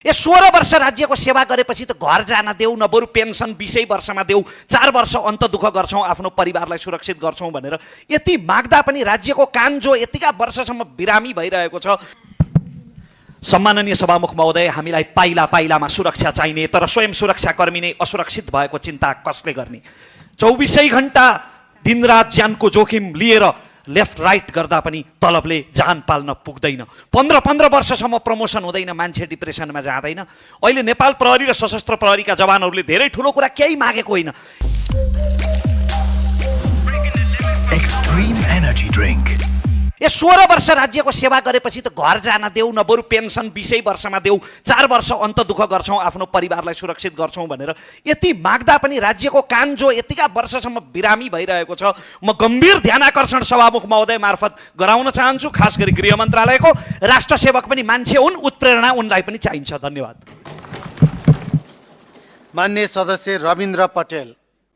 ए 16 वर्ष राज्यको सेवा गरेपछि त घर जान देऊ न, बरु पेन्सन 20 वर्षमा देऊ, 4 वर्ष अन्त दुःख गर्छौँ, आफ्नो परिवारलाई सुरक्षित गर्छौँ भनेर यति माग्दा पनि राज्यको कान जो यतिका वर्षसम्म बिरामी भइरहेको छ। सम्माननीय सभामुख महोदय, हामीलाई पाइला पाइलामा सुरक्षा चाहिने, तर स्वयं सुरक्षाकर्मी नै असुरक्षित भएको चिन्ता कसले गर्ने? 24 घण्टा दिनरात ज्यानको जोखिम लिएर लेफ्ट राइट गर्दा पनि तलबले जान पाल्न पुग्दैन। 15 वर्षसम्म प्रमोसन हुँदैन, मान्छे डिप्रेसनमा जाँदैन। अहिले नेपाल प्रहरी र सशस्त्र प्रहरीका जवानहरूले धेरै ठुलो कुरा केही मागेको होइन। Extreme energy drink. ए 16 वर्ष राज्यको सेवा गरेपछि त घर जान देऊ न, बरु पेन्सन 20 वर्षमा देऊ, 4 वर्ष अन्त दुःख गर्छौँ, आफ्नो परिवारलाई सुरक्षित गर्छौँ भनेर यति माग्दा पनि राज्यको कान जो यतिका वर्षसम्म बिरामी भइरहेको छ। म गम्भीर ध्यानाकर्षण सभामुख महोदय मार्फत गराउन चाहन्छु, खास गरी गृह मन्त्रालयको। राष्ट्र सेवक पनि मान्छे हुन्, उत्प्रेरणा उनलाई पनि चाहिन्छ। धन्यवाद। माननीय सदस्य रविन्द्र पटेल।